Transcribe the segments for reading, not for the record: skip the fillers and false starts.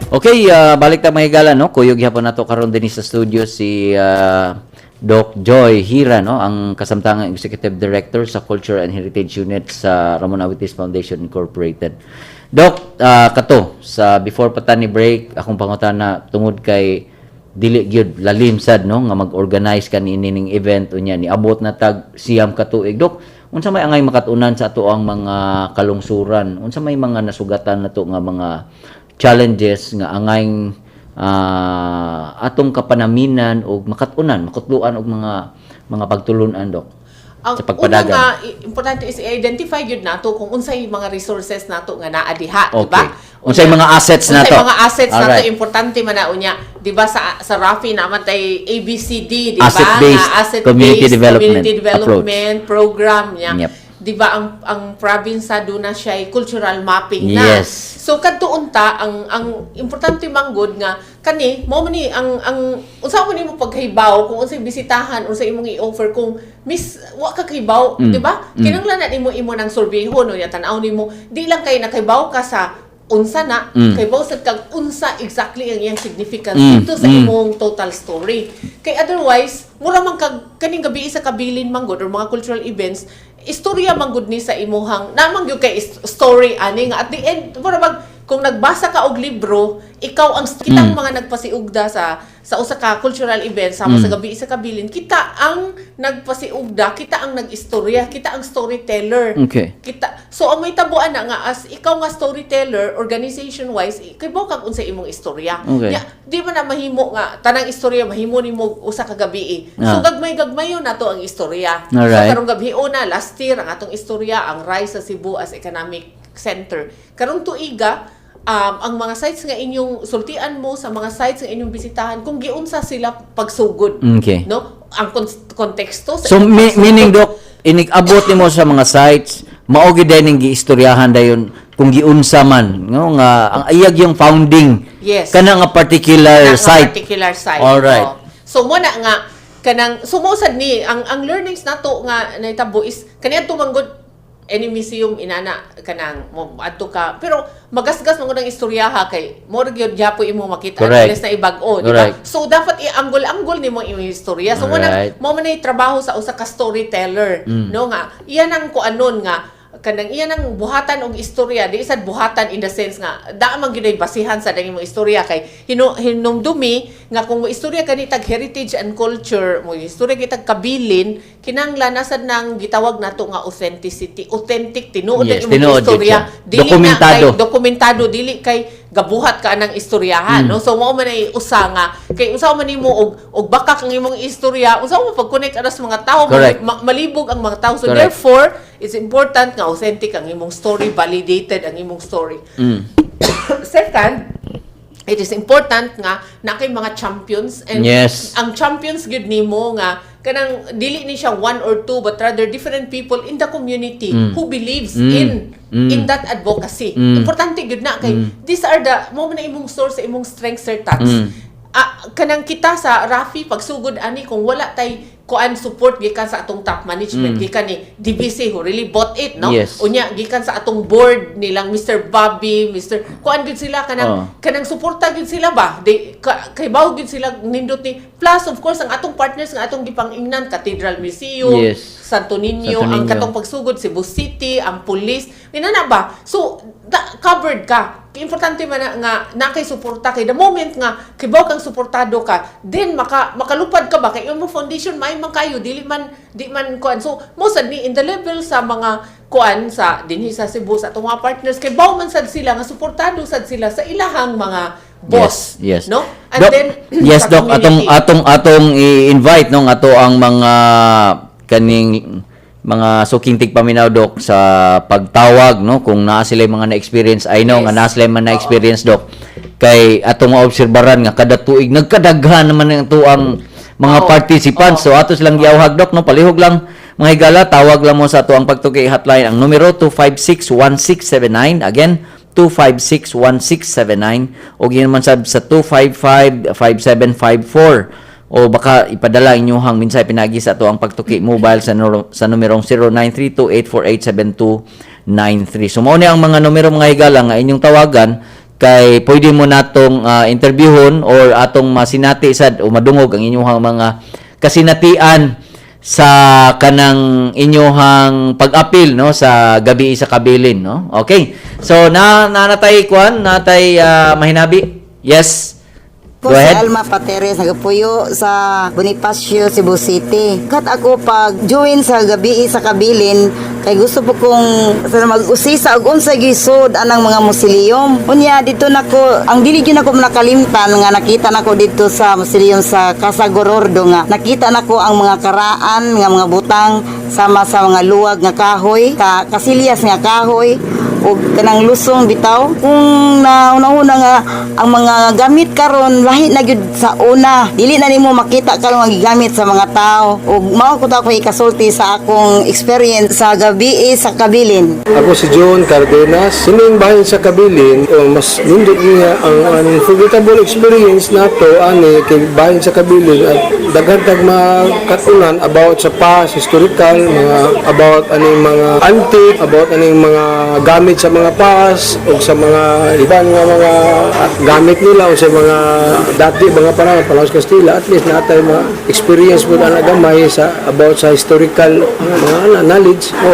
Okay, balik ta, mga higala, no. Kuyog gyapon nato karon dinhi sa studio si Doc Joy Hira, no, ang kasamtangang Executive Director sa Culture and Heritage Unit sa Ramon Aboitiz Foundation Incorporated. Doc, kato sa before pa ta ni break, akong pangutana tungod kay dili gyud lalim sad, no, nga mag-organize ka niini ning event, unya niabot na tag 9 ka tuig. Doc, unsa may angay makatunan sa ato ang mga kalungsuran? Unsa may mga nasugatan nato nga mga challenges nga angay atong kapanaminan og makatunan, makutluan og mga pagtulunan, Dok, Ang sa pagpadagan? Una nga importante is i-identify gyud nato kung unsay mga resources nato nga naa diha, di ba? Unsay mga assets unsay nato? Mga assets nato, importante man na. Unya, di ba, sa Rafi naman tay ABCD, di ba? Asset-based Nga asset-based community development community development program niya. Di ba, ang province duna siya cultural mapping na. So kadto unta ang importante manggod nga kani mo man ni ang unsa man nimo pagkahibaw kung unsay bisitahan, unsay imong i-offer kung miss wa ka kahibaw, di ba? Kinahanglan na nimo imo nang surveyhon no, tan-aw nimo, di lang kay nakahibaw ka sa unsa na, kahibaw sad kag unsa exactly ang iyang significance dito sa imong total story. Kay otherwise, mura man kag kaning Gabii sa Kabilin manggod or mga cultural events, istorya manggod ni sa imuhang namang gyud kay story ani nga at the end mura bag kung nagbasa ka og libro, ikaw ang kitang mga nagpasiugda sa usa ka cultural event sama sa Gabii sa Kabilin, kita ang nagpasiugda, kita ang nag-istorya, kita ang storyteller. Kita, so ang may tabuan na nga as ikaw nga storyteller, organization wise, kay kag unsa imong istorya. Nya, di man na mahimo nga tanang istorya mahimo nimo usa ka gabi. So gagmay-gagmayo na to ang istorya. So karong gabi una last year ang atong istorya ang rise sa Cebu as economic center. Karong tuiga, ang mga sites nga inyong sultian mo sa mga sites nga inyong bisitahan kung giunsa sila pagsugod. No? Ang konteksto sa So inyong pagsugod. Meaning, Doc, inig-abot nimo sa mga sites, mao gyud ning giistoryahan dayon kung giunsa man, no, nga ang iyag yung founding kana nga particular Kana nga site. Particular site. Oo. So mo na nga kanang sumusad ni ang learnings nato nga nahitabo is kaniadto manggod any museum inana kanang mo adto ka pero magasgas man gud ang istoryaha kay mo ra gyud gyapon imo makita unless na ibag-o, di ba? So dapat i-anggol-anggol nimo imong istorya. So mo na mo man nay trabaho sa usa ka storyteller, no, nga iyan ang kuanon nga kanang iyan ang buhatan og istorya, di sad buhatan in the sense nga daa man gyud ay basihan sa dang imong istorya kay hinumdumi nga kung mo istorya kani tag heritage and culture, mo istorya kitag kabilin, kinahanglan na sad nang gitawag nato nga authenticity, authentic, tinuod ang imong Tinuod gyud istorya. siya. Dili na Dokumentado. kay dokumentado, dili kay gabuhat ka anang istoryahan, no? So mao man ay usa nga kay usa man nimo og baka kang imong istorya, usa mo pag-connect aras mga tao, malibog ang mga tao. So therefore it's important nga authentic ang imong story, validated ang imong story. Second, it is important nga na kay mga champions and ang champions gyud nimo nga kanang dili ni siya one or two but rather different people in the community who believes in that advocacy. Importante gyud na kay these are the mo man na imong source sa imong strength, Sir Tats. Kanang kita sa Rafi pagsugod ani, kung wala tay kuan support gikan sa atong top management, gikan ni DBC who really bought it, no? Unya gikan sa atong board nilang Mr. Bobby, Mr. kuan gyud sila kanang kanang suporta gyud sila ba di ka, kay bawo gyud sila nindot ni. Plus, of course, ang atong partners nga atong gipangingnan, Cathedral Museum, Santo Niño, Santo ang Niño. Katong pagsugod, Cebu City, ang police, inana ba? So da, covered ka. Importante man na, nga na kay suporta kay the moment nga kibaw kang suportado ka, then makalupad ka ba kay imong foundation may man kayo, dili man di man kuan. So mo sad ni in the level sa mga kuan sa dinhi sa Cebu, sa atong mga partners, kay baw man sad sila nga suportado sad sila sa ilahang mga boss, no? And Doc, then yes, sa Doc, atong community. atong i-invite no ato ang mga kaning mga suking tigpaminaw, Doc, sa pagtawag, no, kung naa sila mga na-experience. I know nga naa sila mga na-experience, Doc, kay atong maobserbaran nga kada tuig nagkadaghan naman ang atuang mga participants. So ato silang giawhag, Doc, no? Palihog lang, mga higala, tawag lang mo sa ato ang Pagtuki hotline, ang numero 256-1679. Again, 256-1679 o yun man sab sa 255-5754 o baka ipadala inyuhang mensahe pinagi sa ato ang Pagtuki mobile sa numerong 0932-848-7293. So mao ni ang mga numero, mga higala, nga inyong tawagan. Kay pwede mo natong interviewon or atong masinati sad o madungog ang inyong mga kasinatian sa kanang inyuhang pag-apil, no, sa Gabi sa Kabilin, no? Okay, so na natay kwan, natay mahinabi. Yes. Ko Go si ahead. Alma Pateres, nagapuyo sa Bonifacio, Cebu City. Kat ako pag join sa Gabi sa Kabilin, kay gusto po kong sa mag-usisa og unsa gisud anang mga museum. Unya dito nako, ang dili gyud nako nakalimtan nga nakita nako dito sa museum sa Casa Gorordo nga nakita nako ang mga karaan nga mga butang sama sa mga luwag nga kahoy, ka kasilyas nga kahoy ug kanang lusong bitaw. Kung nauna-una nga ang mga gamit karon lahi na gyud sa una, dili na nimo makita karon ang gigamit sa mga tao, ug mao ko ta ako ikasulti sa akong experience sa Gabi sa Kabilin. Ako si John Cardenas. Sining bahin sa Kabilin, o mas nindot niya ang unforgettable experience nato ani kay bahin sa Kabilin at daghan tag makatunan about sa past, historical, mga about aning mga antique, about aning mga gamit sa mga past o sa mga iban nga mga gamit nila o sa mga dati mga panahon, panahon sa Kastila. At least natay mga experience mo ana gamay sa about sa historical mga ana, knowledge o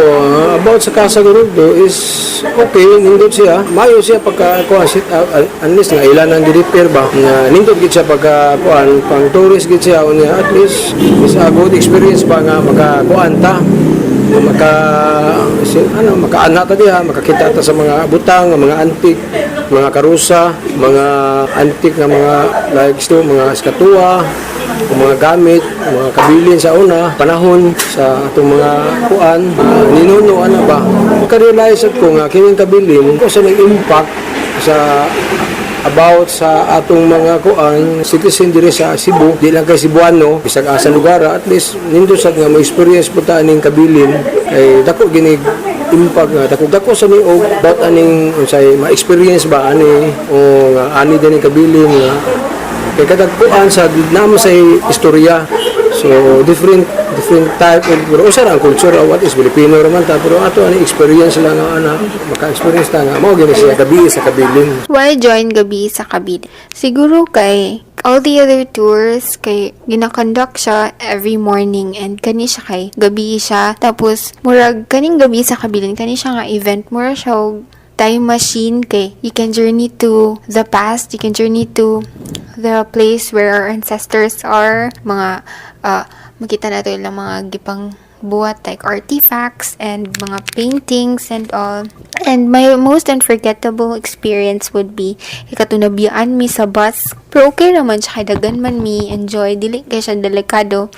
about sa Casa Gorordo is okay, nindot siya, mayo siya pagka kuan sit unless nga ilan ang gi-repair ba nga nindot gid siya pagka kuan pang tourist gid siya. Unya at least is a good experience ba nga maka kuan ta, maka si, ano, makaana ta diha, makakita ta sa mga butang, mga antique, mga karusa, mga antique nga mga like sto, mga estatwa, o mga gamit, mga kabilin sa una panahon sa atong mga kuan, ninuno ana ba. Maka-realize ko nga kining kabilin ko sa nag-impact sa about sa atong mga kuan citizen diri sa Cebu, di lang kay Cebuano, bisag asa lugar. At least nindot sad nga mo experience po ta aning Kabilin kay dako ginig impact nga dako dako sa ni og about aning unsay ma-experience ba ani o nga ani din Kabilin nga kay kadagkuan sa namo sa istorya. So different different type of, pero usa ra ang culture, what is Filipino raman ta, pero ato ani experience lang nga ana maka-experience ta nga mao gini siya Gabi sa Kabilin. Why join Gabi sa Kabilin? Siguro kay all the other tours kay gina-conduct siya every morning and kani siya kay gabi siya. Tapos murag kaning Gabi sa Kabilin, kani siya nga event, mura siya og time machine kay you can journey to the past, you can journey to the place where our ancestors are, mga makita nato ilang mga gipang buhat like artifacts and mga paintings and all. And my most unforgettable experience would be ikatunabiyaan mi sa bus. Pero okay naman siya kay dagan man mi enjoy, dili kay siya delikado.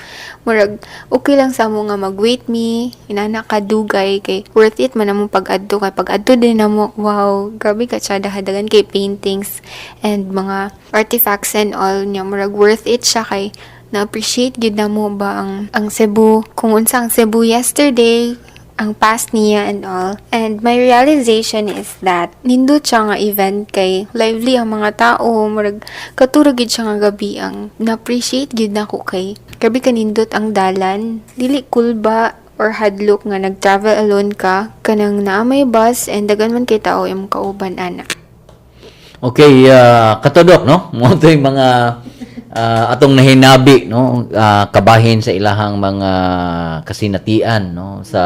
Murag okay lang sa amo nga mag-wait mi inana kadugay kay worth it man among pag-adto, kay pag-adto din namo, wow, grabe ka siya dahadagan kay paintings and mga artifacts and all nya. Murag worth it siya kay na-appreciate gyud namo ba ang Cebu, kung unsa ang Cebu yesterday, ang past niya and all. And my realization is that nindot siya nga event kay lively ang mga tao, murag katura gyud siya nga gabi ang na-appreciate gyud nako kay grabe kanindot ang dalan, dili kulba or hadlok nga nag-travel alone ka, kanang naa may bus and dagan man kay tao imong kauban ana. Okay, katodok, no? Mo to yung mga atong nahinabi, no? Kabahin sa ilahang mga kasinatian, no? Sa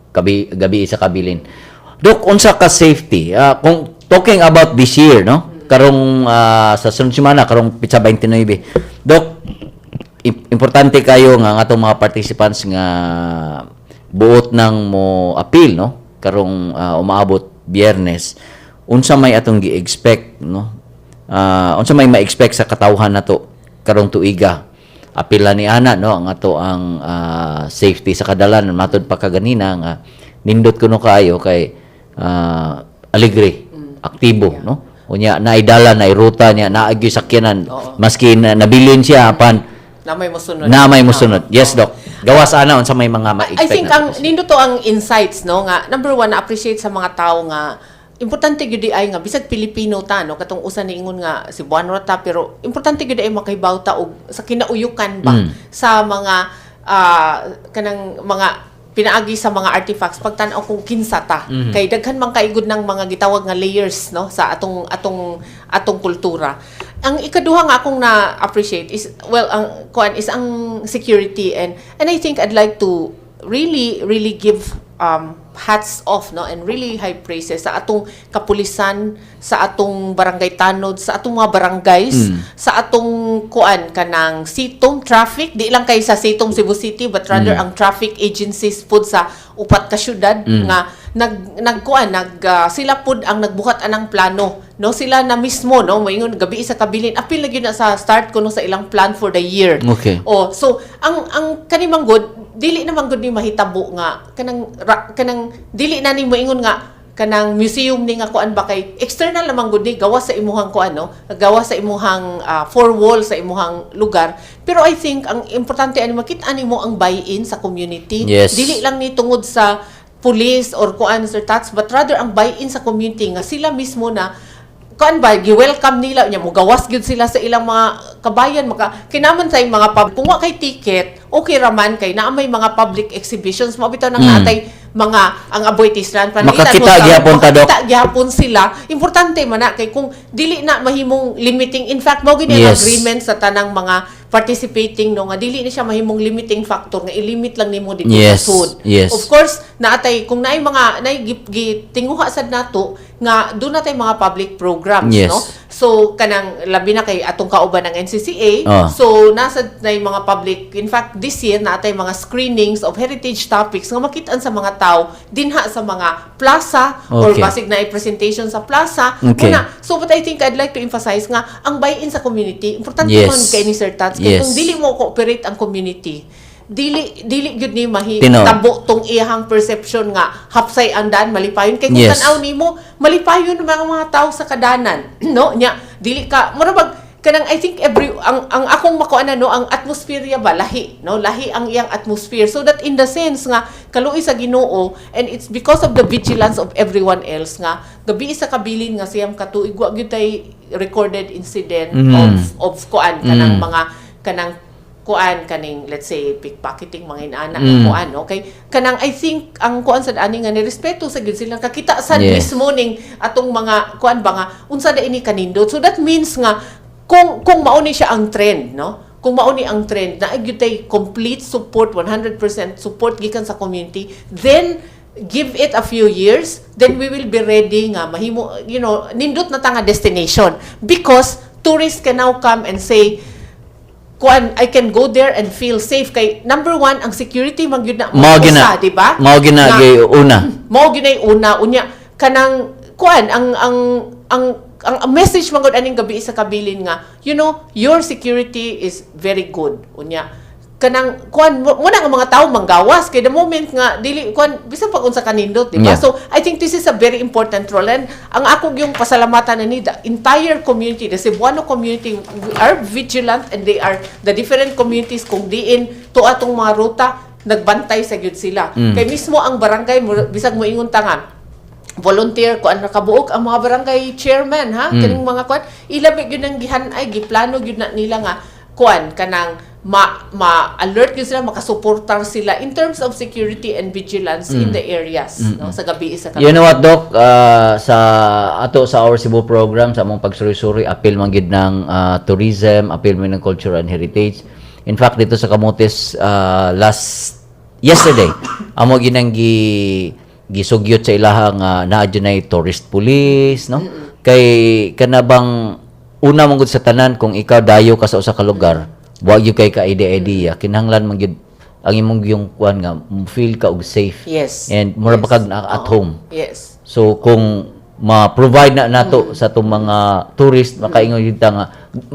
Gabi sa Kabilin. Dok, unsa ka safety? Kung talking about this year, no? Karong sa sunod semana, karong pitsa 29. Dok, importante kayo nga ang atong mga participants nga buot nang mo appeal, no, karong umaabot Biyernes, unsa may atong gi-expect, no, unsa may ma-expect sa katawhan nato karong tuiga apila ni ana, no, ang ato ang safety sa kadalan? Matud pa kaganina nga nindot kuno kaayo kay aligre, aktibo, no? Unya naidala na iruta niya, naagyoy sakyanan maski na, nabilin siya apan Na may musunod. Na may musunod. Yes, Doc. Gawas ana, unsa may mga ma-expect I think nato? ang nindot to ang insights, no, nga number one, na-appreciate sa mga tao nga importante gyud di ay nga bisag Pilipino ta, no, katong usa niingon nga Cebuano ra ta, pero importante gyud ay makahibaw ta og sa kinauyukan ba sa mga kanang mga pinaagi sa mga artifacts, pagtan-aw kung kinsa ta, kay daghan man kaigod ng mga gitawag nga layers, no, sa atong kultura. Ang ikaduha nga akong na appreciate is, well, ang kuan is ang security, and I think I'd like to really really give hats off, no, and really high praises sa atong kapulisan, sa atong barangay tanod, sa atong mga barangays, sa atong kuan kanang Sitom traffic, di lang kay sa Sitom Cebu City but rather ang traffic agencies pud sa upat ka syudad nga nag nagkuan nag sila pud ang nagbuhat anang plano, no? Sila na mismo, no, moingon Gabi sa Kabilin, apil na gyud na sa start kuno sa ilang plan for the year. Oh, so ang kani man gud, dili naman gud ni mahitabo nga kanang dili na ni moingon nga kanang museum ni nga kuan ba, kay external naman gud ni, gawas sa imuhang kuan, no, gawas sa imuhang four walls sa imuhang lugar. Pero I think ang importante ani, makita nimo ang buy-in sa community. Dili lang ni tungod sa police or kuan, Sir Tats, but rather ang buy-in sa community nga sila mismo na kuan ba, gi-welcome nila nya, mugawas gyud sila sa ilang mga kabayan, maka kinaman sa mga pub, kung wa kay ticket, okay raman kay naa may mga public exhibitions mo bitaw nang natay mga ang Aboitiz Land. Makakita gihapon ta, Dok. Makakita gihapon sila. Importante man na kay kung dili na mahimong limiting, in fact mao gini ang agreement sa tanang mga participating, no, nga dili ni siya mahimong limiting factor nga ilimit lang nimo dito sa sud. Of course, naatay kung naay mga naay gitinguha sad nato nga doon natay mga public programs, no? So kanang labi na kay atong kauban ng NCCA. So nasa na yung mga public, in fact this year naatay mga screenings of heritage topics nga makitaan sa mga tao dinha sa mga plaza or basig na presentation sa plaza. Muna. So but I think I'd like to emphasize nga ang buy-in sa community, importante man kay ni Sir Tats, kay kung dili mo cooperate ang community, dili dili gyud ni mahitabo tong iyahang perception nga hapsay ang daan, malipayon kay kung tan-aw nimo, malipayon mga tao sa kadanan, no? Nya dili ka mura bag kanang, I think every ang akong makuan, no, ang atmosphere ba, lahi, no, lahi ang iyang atmosphere. So that in the sense nga kaluoy sa Ginoo, and it's because of the vigilance of everyone else nga Gabi sa Kabilin nga siyam ka tuig wa gyud tay recorded incident of kuan kanang mga kanang kuan kaning, let's say, pickpocketing, mga inana nga kuan, okay, kanang I think ang kuan sad ani nga nirespeto sa gyud sila, kakita sad mismo ning atong mga kuan ba nga unsa da ini kanindot. So that means nga kung mao ni siya ang trend, no, kung mao ni ang trend na gyud tay complete support, 100% support gikan sa community, then give it a few years, then we will be ready nga mahimo nindot na ta nga destination because tourists can now come and say, kuan, I can go there and feel safe kay number one, ang security man gyud na. Mao gina. Usa, di ba? Mao gina gyud una. Mao ginay una. Unya kanang kuan ang message man gud aning Gabi sa Kabilin nga your security is very good. Unya kanang kuan mo na nga mga tao manggawas kay the moment nga dili kuan, bisan pag unsa kanindot, di ba? So I think this is a very important role, and ang ako yung pasalamatan na ni the entire community, the Cebuano community are vigilant, and they are the different communities kung diin to atong mga ruta, nagbantay sa gyud sila. Kay mismo ang barangay bisag mo ingon ta nga volunteer kuan, nakabuok ang mga barangay chairman, ha, kaning mga kuan, ilabi gyud ang gihan ay giplano gyud na nila nga kuan kanang ma ma alert gyud sila, makasuportar sila in terms of security and vigilance in the areas, no, sa Gabi sa You know what, Doc? Sa ato sa Our Cebu program, sa among pagsuri-suri, apil man gid ng tourism, apil man ng culture and heritage. In fact, dito sa Camotes, last yesterday, amo ginang gisugyot sa ilaha nga naa nay tourist police, no? Kay kanabang una man gud sa tanan, kung ikaw dayo ka sa usa ka lugar, wa gyud kay ka idea, kinahanglan man gyud ang imong yung kuan nga feel ka og safe. And mura ba kag na at home. So kung ma-provide na nato sa atong mga tourist, makaingon yun ta nga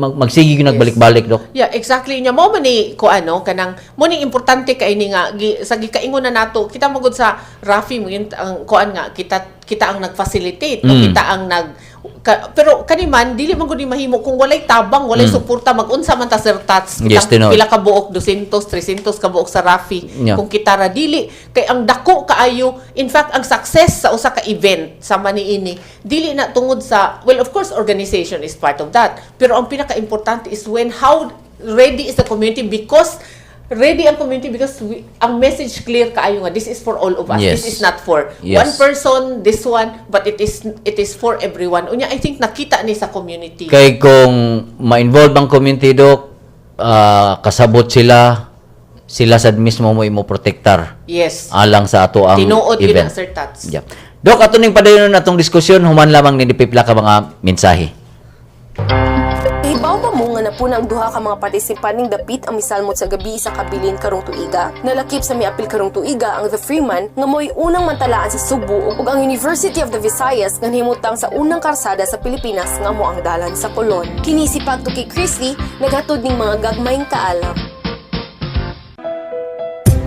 magsige gyud nagbalik-balik, Dok. Yeah, exactly nya mo man ni ko ano kanang mo ning importante kay ni nga sa gikaingon na nato kita magud sa Rafi mo yun ang kuan nga kita kita ang nag-facilitate, no? Kita ang nag pero kani man dili man gud ni mahimo kung walay tabang, walay suporta. Mag-unsa man ta, Sir Tats? Yes, kitang tinuod. pila ka buok, 200, 300 ka buok sa Rafi, kung kita ra dili kay ang dako kaayo. In fact, ang success sa usa ka event sa maniini dili na tungod sa, well, of course organization is part of that, pero ang pinaka-importante is when how ready is the community because ready ang community because ang message clear kaayo nga this is for all of us. This is not for one person, this one, but it is for everyone. Unya, I think nakita ni sa community. Kay kung ma-involve ang community, Dok, kasabot sila, sila sad mismo mo imo protektar alang sa ato ang Tinuod yun event. Ang Sir Tats. Yeah. Dok, ato ning padayon atong diskusyon human lamang ni pipila ka mga mensahe. Hibaw ba mo nga napuna ang duha ka mga partisipante ning dapit ang misalmot sa Gabi sa Kabilin karong tuiga? Nalakip sa miapil karong tuiga ang The Freeman nga mo'y unang mantalaan sa Sugbo ug ang University of the Visayas nga nahimutang sa unang karsada sa Pilipinas nga mo ang dalan sa Colon. Kini si Pagtuki Chrisley, naghatod ning mga gagmayng kaalam.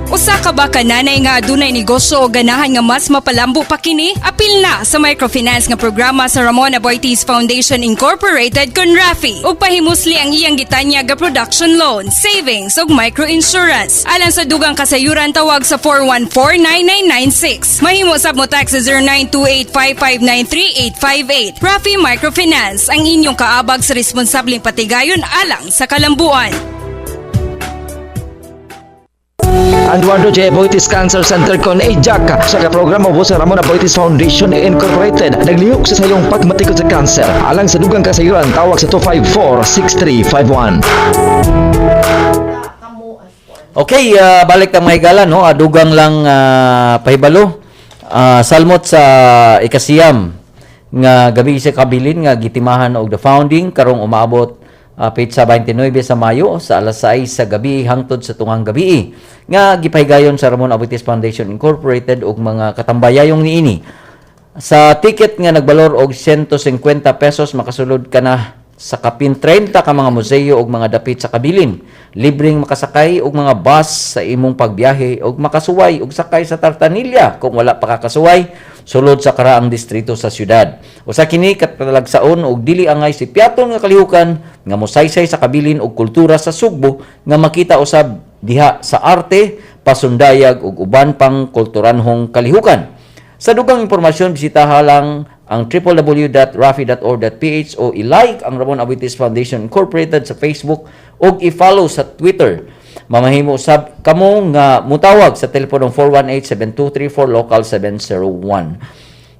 Usa ka ba ka nanay nga adunay negosyo o ganahan nga mas mapalambo pa kini? Apil na sa microfinance nga programa sa Ramon Aboitiz Foundation Incorporated kon RAFI ug pahimusli ang iyang gitanyag nga production loan, savings ug microinsurance. Alang sa dugang kasayuran, tawag sa 414-9996. Mahimo sab mo text sa 0928-559-3858. RAFI Microfinance, ang inyong kaabag sa responsableng patigayon alang sa kalambuan. Eduardo J. Aboitiz Cancer Center kon AJAC sa ka-programa sa Ramon Aboitiz Foundation Incorporated, naglihok sa sayong pagmatikod sa cancer. Alang sa dugang kasayuran, tawag sa 254-6351. Okay, balik ta, mga higala, no? Dugang lang pahibalo. Salmot sa ikasiyam nga Gabi sa Kabilin nga gitimahan og the founding karong umaabot petsa 29 sa Mayo sa alas 6 sa gabi hangtod sa tungang gabi nga gipahigayon sa Ramon Aboitiz Foundation Incorporated ug mga katambayayong niini. Sa ticket nga nagbalor og 150 pesos, makasulod ka na sa kapin 30 ka mga museo ug mga dapit sa kabilin. Libreng makasakay og mga bus sa imong pagbiyahe ug makasuway og sakay sa tartanilya kung wala pa ka kasuway sulod sa karaang distrito sa syudad. Usa kini katalagsaon og dili angay sipiaton nga kalihukan nga mosaysay sa kabilin ug kultura sa Sugbo nga makita usab diha sa arte, pasundayag ug uban pang kulturanhong kalihukan. Sa dugang impormasyon, bisitaha lang ang www.rafi.org.ph o i-like ang Ramon Aboitiz Foundation Incorporated sa Facebook o i-follow sa Twitter. Mamahimo sab kamo nga mutawag sa teleponong 418-7234 local 701.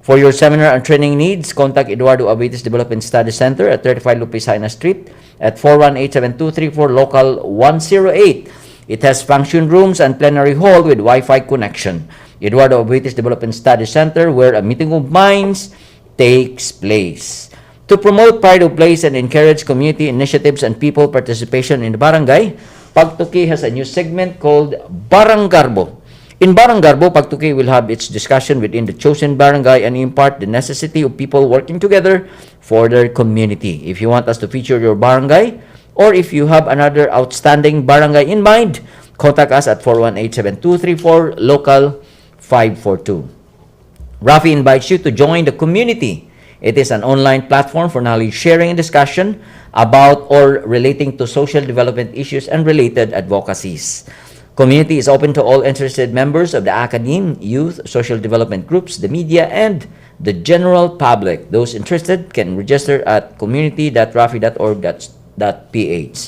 For your seminar and training needs, contact Eduardo Aboitiz Development Study Center at 35 Lupis Street at 418-7234 local 108. It has function rooms and plenary hall with Wi-Fi connection. Eduardo Aboitiz Development Study Center, where a meeting of minds takes place. To promote pride of place and encourage community initiatives and people participation in the barangay, Pagtuki has a new segment called Baranggarbo. In Baranggarbo, Pagtuki will have its discussion within the chosen barangay and impart the necessity of people working together for their community. If you want us to feature your barangay, or if you have another outstanding barangay in mind, contact us at 418-7234, local 542. Rafi invites you to join the community. It is an online platform for knowledge sharing and discussion about or relating to social development issues and related advocacies. Community is open to all interested members of the academe, youth, social development groups, the media, and the general public. Those interested can register at community.rafi.org.ph.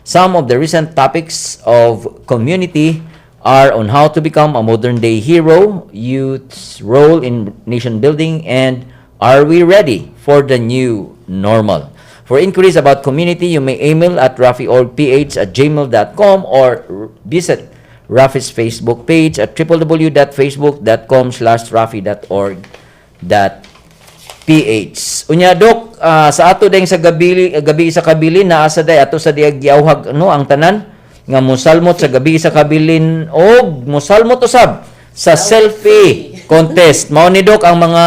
Some of the recent topics of community are on how to become a modern day hero, youth's role in nation building, and are we ready for the new normal? For inquiries about community, you may email at rafiorgph@gmail.com or visit Rafi's Facebook page at www.facebook.com/rafi.org.ph. Unya, Dok, sa ato ding sa gabi, Gabi sa Kabilin, naa sa day ato sa diag giawhag, no, ang tanan nga mosalmot sa Gabi sa Kabilin og mosalmot usab sa selfie contest. Mao ni, Dok, ang mga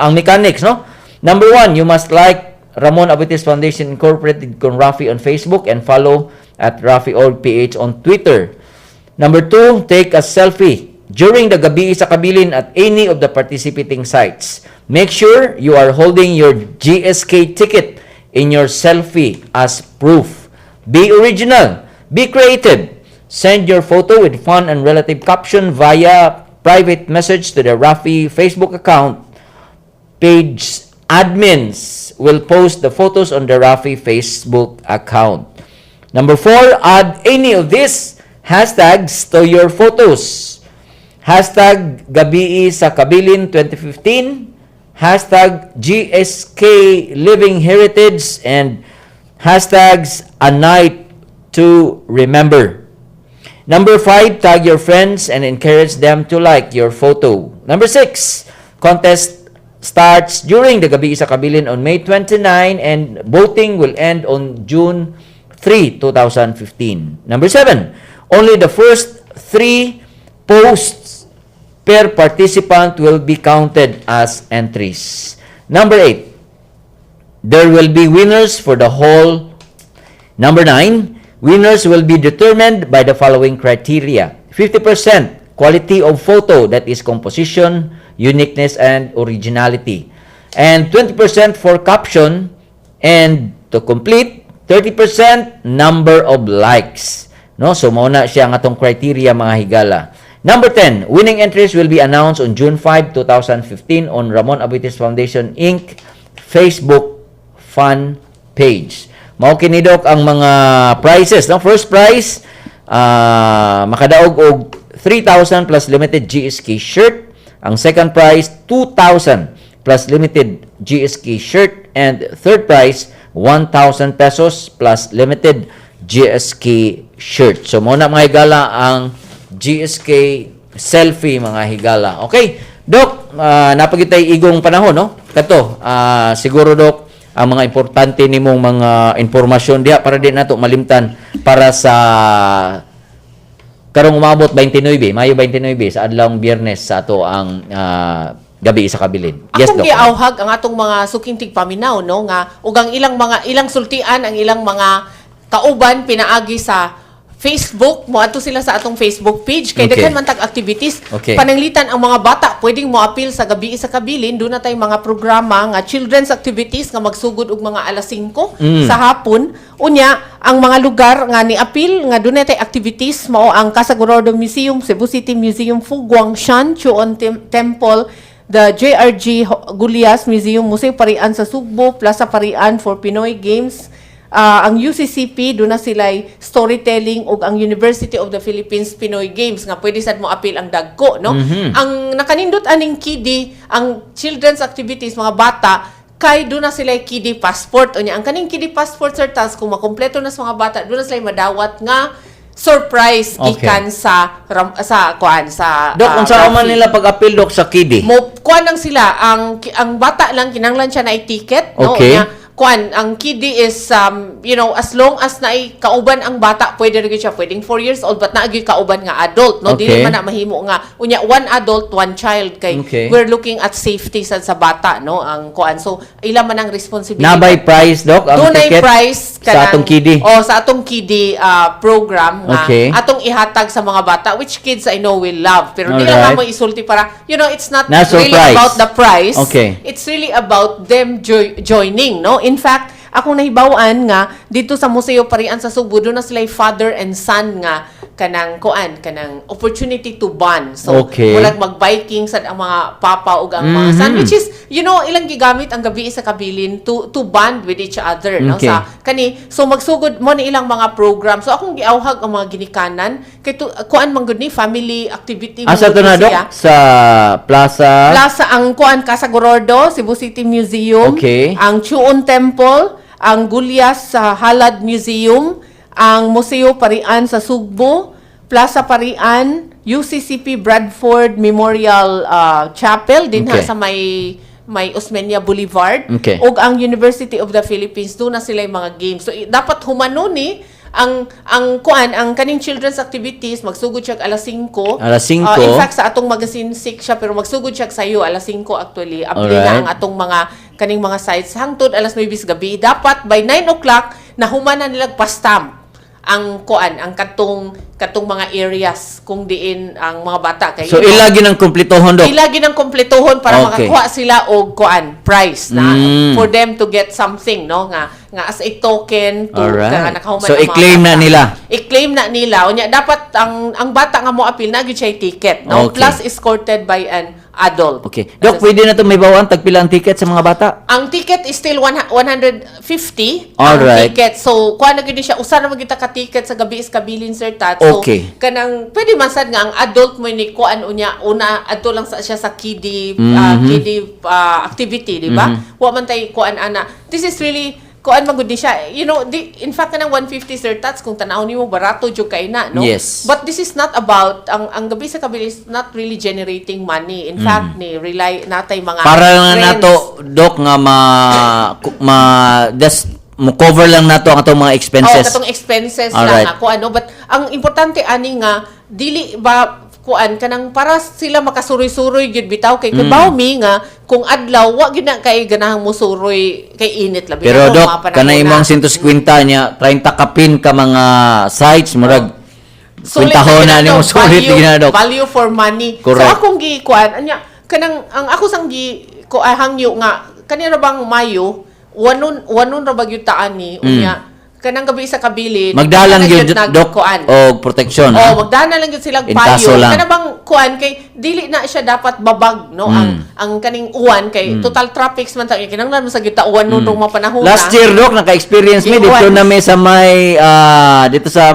ang mechanics, no? Number one, you must like Ramon Aboitiz Foundation Incorporated kon Rafi on Facebook and follow @RafiOrgPH on Twitter. Number two, take a selfie during the Gabi sa Kabilin at any of the participating sites. Make sure you are holding your GSK ticket in your selfie as proof. Be original. Be creative. Send your photo with fun and relative caption via private message to the Rafi Facebook account page. Admins will post the photos on the Rafi Facebook account. Number four, add any of these Hashtags to your photos. #GabiiSaKabilin2015, #GSKLivingHeritage, and #ANightToRemember. Number five, tag your friends and encourage them to like your photo. Number six, contest starts during the Gabi sa Kabilin on May 29 and voting will end on June 3, 2015. Number seven, only the first three posts per participant will be counted as entries. Number eight, there will be winners for the whole. Number nine, winners will be determined by the following criteria. 50% quality of photo, that is composition, uniqueness, and originality. And 20% for caption, and to complete, 30% number of likes. No? So, mao na siya ang atong criteria, mga higala. Number 10, winning entries will be announced on June 5, 2015 on Ramon Aboitiz Foundation Inc. Facebook fan page. Mao kini, Dok, ang mga prizes, no? First prize, makadaog og 3,000 plus limited GSK shirt. Ang second prize, 2,000 plus limited GSK shirt, and third prize, 1,000 pesos plus limited GSK shirt. So mao na, mga higala, ang GSK selfie, mga higala. Okay. Dok, naa pa gyud tay igong panahon, no? Kato, siguro, Dok, ang mga importante nimong mga impormasyon diha para di nato malimtan para sa karong umabot 29, Mayo 29, sa adlawng Biyernes, sa ato ang Gabi sa Kabilin. Yes, Akong Dok. Giauhag ang atong mga suking tigpaminaw, no, nga ug ang ilang mga ilang sultian ang ilang mga kauban pinaagi sa Facebook, moadto sila sa atong Facebook page kay daghan man tag activities. Pananglitan ang mga bata pwedeng moapil sa Gabi sa Kabilin, duna tay mga programa nga children's activities nga magsugod og mga alas 5 sa hapon. Unya ang mga lugar nga ni-apil nga duna tay activities mao ang Casa Gorordo Museum, Cebu City Museum, Foguangshan, Chuon Temple, the JRG Gullas Museum, Museo Parian sa Sugbo, Plaza Parian for Pinoy Games, ang UCCP duna sila'y storytelling, ug ang University of the Philippines Pinoy Games nga pwede sad mo apil ang dagko, no? Ang nakanindot aning kiddie, ang children's activities, mga bata, kay duna sila kiddie passport. Unya ang kaning kiddie passport, sir Tas, kung makumpleto na sa mga bata, duna sila madawat nga surprise gikan sa kuan sa Dok, unsa man Rafi. Nila pag-apil, Dok, sa kiddie? Mo kuan lang sila, ang bata lang kinahanglan siya na ticket, no? Nya, kuan, ang kiddie is as long as naay kauban ang bata, pwede ra gyud siya, pwedeng 4 years old, but naa gyud kauban nga adult, no? Dili man na mahimo nga unya one adult, one child, kay we're looking at safety sa bata, no, ang kuan, so ila man ang responsibility. Naa bay prize, Dok, ang Dunay ticket prize sa atong kiddie? Oh, sa atong kiddie program nga atong ihatag sa mga bata, which kids I know will love. Pero di lang mo isulti para it's not Na really surprise. About the price. It's really about them joining, no? In fact, akong nahibaw-an nga dito sa Museo Parian sa Sugbo, duna sila father and son nga kanang kuan, kanang opportunity to bond. So murag mag-biking sad ang mga papa ug ang mga son, which is ilang gigamit ang Gabi sa Kabilin to bond with each other, no? Sa kani, so magsugod mo ni ilang mga program. So akong giauhag ang mga ginikanan kay to, kuan man gud ni, family activity man Asa gud to ni na, Dok? siya. Sa plaza? Plaza, ang kuan, Casa Gorordo, Cebu City Museum, ang Chuon Temple, ang Gullas sa Halad Museum, ang Museo Parian sa Sugbo, Plaza Parian, UCCP Bradford Memorial Chapel dinha sa may Osmeña Boulevard, ug ang University of the Philippines, duna sila yung mga games. So dapat humano ni ang kuan, ang kaning children's activities, magsugod siya alas 5. Alas 5. In fact, sa atong magazine 6 siya, pero magsugod siya sayo alas 5 actually. Apli na ang atong mga kaning mga sites hangtod alas 9 sa gabi. Dapat by 9 o'clock nahuman na nila pa-stamp ang kuan, ang katong katong mga areas kung diin ang mga bata kay So ila gyud ang kumpletohon, Dok. Ila gyud ang kompletohon para makakuha sila og kuan, prize na for them to get something, no, nga nga as a token to nga nakahuman So, ang mga i-claim na bata. nila. I-claim na nila. Unya dapat ang bata nga mo apil na gyud siya ticket, no? Plus escorted by an adult. Okay. Doc, pwede na to may bawaan tagpila ang ticket sa mga bata? Ang ticket is still 150 ang ticket. So, kuha na gyud ni siya. Usa na man gyud ta ka ticket sa Gabi is Kabilin, Sir Tat. So, kanang pwede man sad nga ang adult mo ni kuan unya una adto lang sa siya sa kiddie kiddie activity, di ba? Wa man tay kuan ana. This is really kuan man gud ni siya. In fact, kanang 150, Sir Tats, kung tan-aw nimo, barato jud kay na, no? Yes. But this is not about ang Gabi sa Kabilin is not really generating money. In fact, ni rely natay mga Para lang friends. nato, Doc, nga ma just mo cover lang nato ang atong mga expenses. Oh, katong expenses lang ako ano, but ang importante ani nga dili ba kuan kanang para sila makasuroy-suroy gyud bitaw kay kibaw mi nga kung adlaw wa gyud na kay ganahang musuroy kay init, labi Pero na Doc, mga panahon kanay na. imong 150 niya, 30 kapin ka mga sites, murag Sulit kwintahon na gyud nimo, to, sulit value, gyud na, Doc. Value for money. Correct. So akong gi kuan anya kanang ang ako sang gi ko hangyo nga kanira bang Mayo wanon wanon ra ba gyud ta ani, unya kanang Gabi sa Kabilin Magdalang na gyud, nag- Doc, kuan. og protection. Oh, Ha? magdana lang gyud silang In kaso payo. lang. Kana bang kuan kay dili na siya dapat babag, no, ang ang kaning uwan kay total tropics man ta, kinahanglan mo sa gyud ta uwan no mga panahon. Last year, Doc, naka-experience mi Giuwan. dito na mi sa may dito sa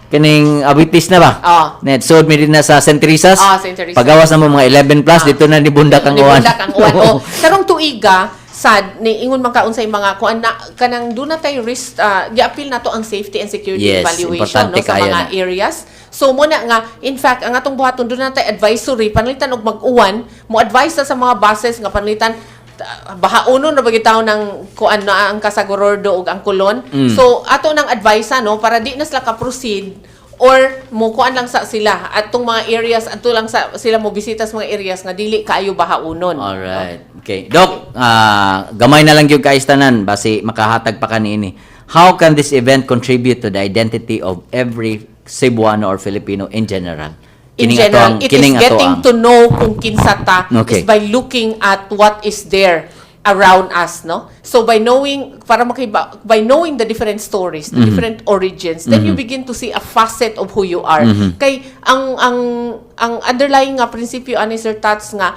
kining Abitis na ba? Ah. Net sold mi din na sa St. Teresa's. Ah, St. Teresa's. Pagawas na mo mga 11 plus dito na nibundak ang uwan. Nibundak ang uwan. Oh, karong tuiga sad ni ingon man ka unsay mga kuan na kanang do na tay risk, giapil na to ang safety and security Yes, evaluation, importante no, sa kaayo mga na. areas. So muna nga in fact ang atong buhaton, do na tay advisory panalitan og mag-uwan, mo advise ta sa mga buses nga panalitan bahaunon na bagitaw ng kuan na ang Casa Gorordo ug ang Colon. So ato nang advise, no, para di na sila ka proceed or mo kuan lang sa sila atong mga areas, adto lang sa sila mo bisita sa mga areas nga dili kaayo bahaunon. Alright. Okay. Doc, gamay na lang gyud kay tanan basi makahatag pa kaniini. How can this event contribute to the identity of every Cebuano or Filipino in general? In Kining general, it is kining ato getting ang- to know kung kinsa ta is by looking at what is there around us, no? So by knowing para makiba, by knowing the different stories, the different origins, then you begin to see a facet of who you are. Kay ang underlying nga prinsipyo ani, Sir Tats, nga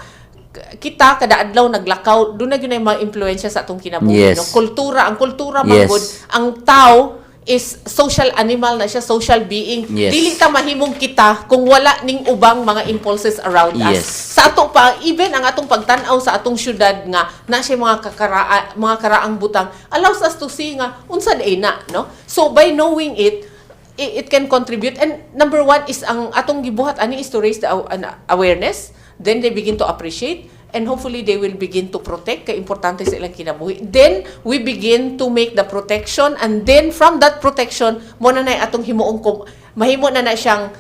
kita kada adlaw naglakaw, doon na gyud ay mga impluwensya sa atong kinabuhi, no? Kultura, ang kultura man gud, ang tao is social animal na siya, social being. Dili ta mahimong kita kung wala ning ubang mga impulses around us. Sa ato pa, even ang atong pagtan-aw sa atong syudad nga na siya mga mga karaang butang allows us to see nga unsa diay na, no? So by knowing it, it can contribute. And number one is ang atong gibuhat ani is to raise the awareness, then they begin to appreciate and hopefully they will begin to protect kay importante sa ilang kinabuhi. Then we begin to make the protection, and then from that protection mo na nay atong himuong mahimo na na siyang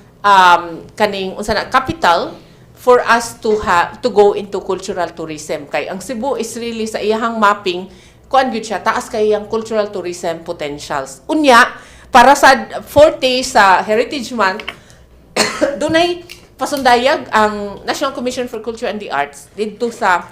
kaning unsa na capital for us to have to go into cultural tourism, kay ang Cebu is really sa iyahang mapping, kuan gyud siya, taas kay iyang cultural tourism potentials. Unya para sa forte sa Heritage Month, dunay pasundayag ang National Commission for Culture and the Arts didto sa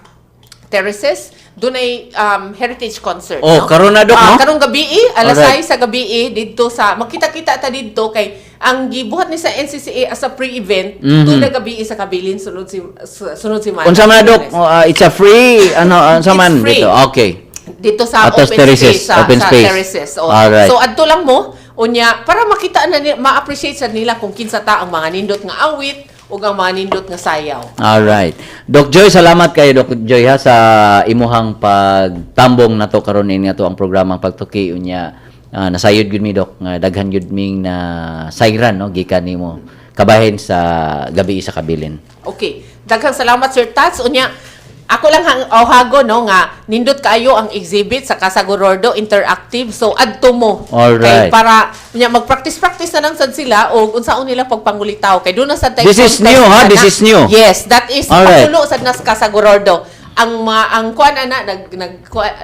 Terraces, dunay heritage concert. Oh, no? karon na, Dok, Ah, no? karong gabi, alas 6 sa gabi didto sa magkita-kita ta didto kay ang gibuhat ni sa NCCA as a pre-event tuda Gabi sa Kabilin sunod si Unsa man na, Dok? Oh, it's a free ano, unsa It's man free. dito? Okay. Dito sa Atos open terraces, space sa, open sa space. terraces. Oh. Alright. So adto lang mo unya para makita na ni, ma-appreciate sa nila kung kinsa ta ang mga nindot nga awit ug ang mga nindot nga sayaw. Alright. Doc Joy, salamat kayo, Doc Joy, ha, sa imuhang pagtambong nato karon ini ato ang programang Pagtuki. Unya nasayod gyud mi, Doc, nga daghan gyud ming na sayran, no, gikan nimo kabahin sa Gabi sa Kabilin. Okay. Daghang salamat, Sir Tats. Unya ako lang hang hago, no, nga nindot kaayo ang exhibit sa Casa Gorordo, interactive. So adto mo. Kay para unya mag-practice practice na lang sad sila og unsaon nila pagpangulitaw kay doon na sad tay This is contest new, ha? na. This is new. Yes, that is pakulo sad nas Casa Gorordo. Ang mga ang kuan ana nag nag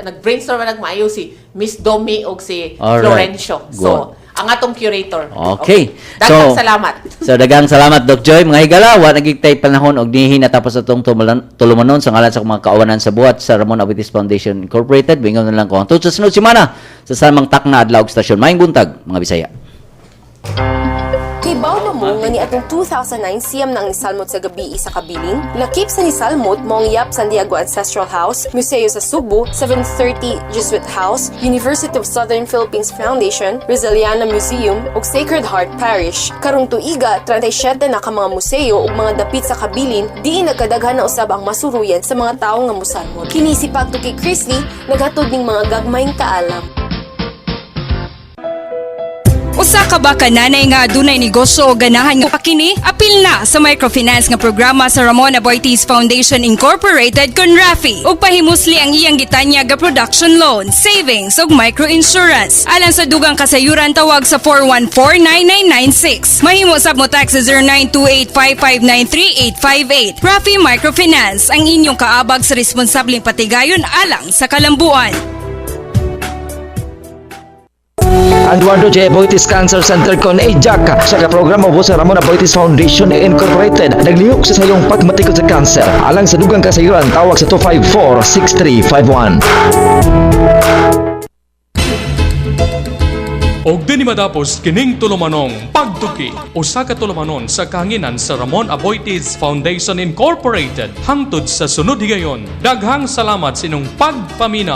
nag brainstorm na nagmaayo si Miss Domi og si Florencio. So Good. Ang atong curator. Okay. Daghang So, salamat. So daghang salamat, Doc Joy. Mga higala, wa nagigtay panahon og nihi natapos atong tulumanon sa ngalan sa mga kauwanan sa buhat sa Ramon Aboitiz Foundation Incorporated. Bingon na lang ko hangtod sa sunod semana sa samang takna adlaw ug stasyon. Maayong buntag, mga Bisaya. Kibaw ba mo nga ni atong 2009 siyam na ang nisalmot sa gabi sa kabilin? Lakip sa nisalmot mo ang Yap San Diego Ancestral House, Museo sa Sugbo, 730 Jesuit House, University of Southern Philippines Foundation, Rizaliana Museum ug Sacred Heart Parish. Karong tuiga, 37 na ka mga museo ug mga dapit sa kabilin diin nagkadaghan na usab ang masuruyan sa mga tawo nga mosalmot. Kini si Pagtuki Chrisley, naghatod ning mga gagmayng kaalam. Usa ka ba kananay nga adunay negosyo o ganahan nga kini? Apil na sa microfinance nga programa sa Ramon Aboitiz Foundation Incorporated kon RAFI ug pahimusli ang iyang gitanyag nga production loan, savings ug microinsurance. Alang sa dugang kasayuran, tawag sa 414-9996. Mahimo sab mo text sa 0928-559-3858. RAFI Microfinance, ang inyong kaabag sa responsableng patigayon alang sa kalambuan. Eduardo J. Aboitiz Cancer Center kon AJAC sa ka-programa ubos sa Ramon Aboitiz Foundation Incorporated. Naglihok sa sayong pagmatikod sa cancer. Alang sa dugang kasayuran, tawag sa 254-6351. Og dinhi matapos kining tulumanong Pagtuki, usa ka tulumanon sa kahanginan sa Ramon Aboitiz Foundation Incorporated. Hangtod sa sunod higayon, daghang salamat sa inyong pagpaminaw.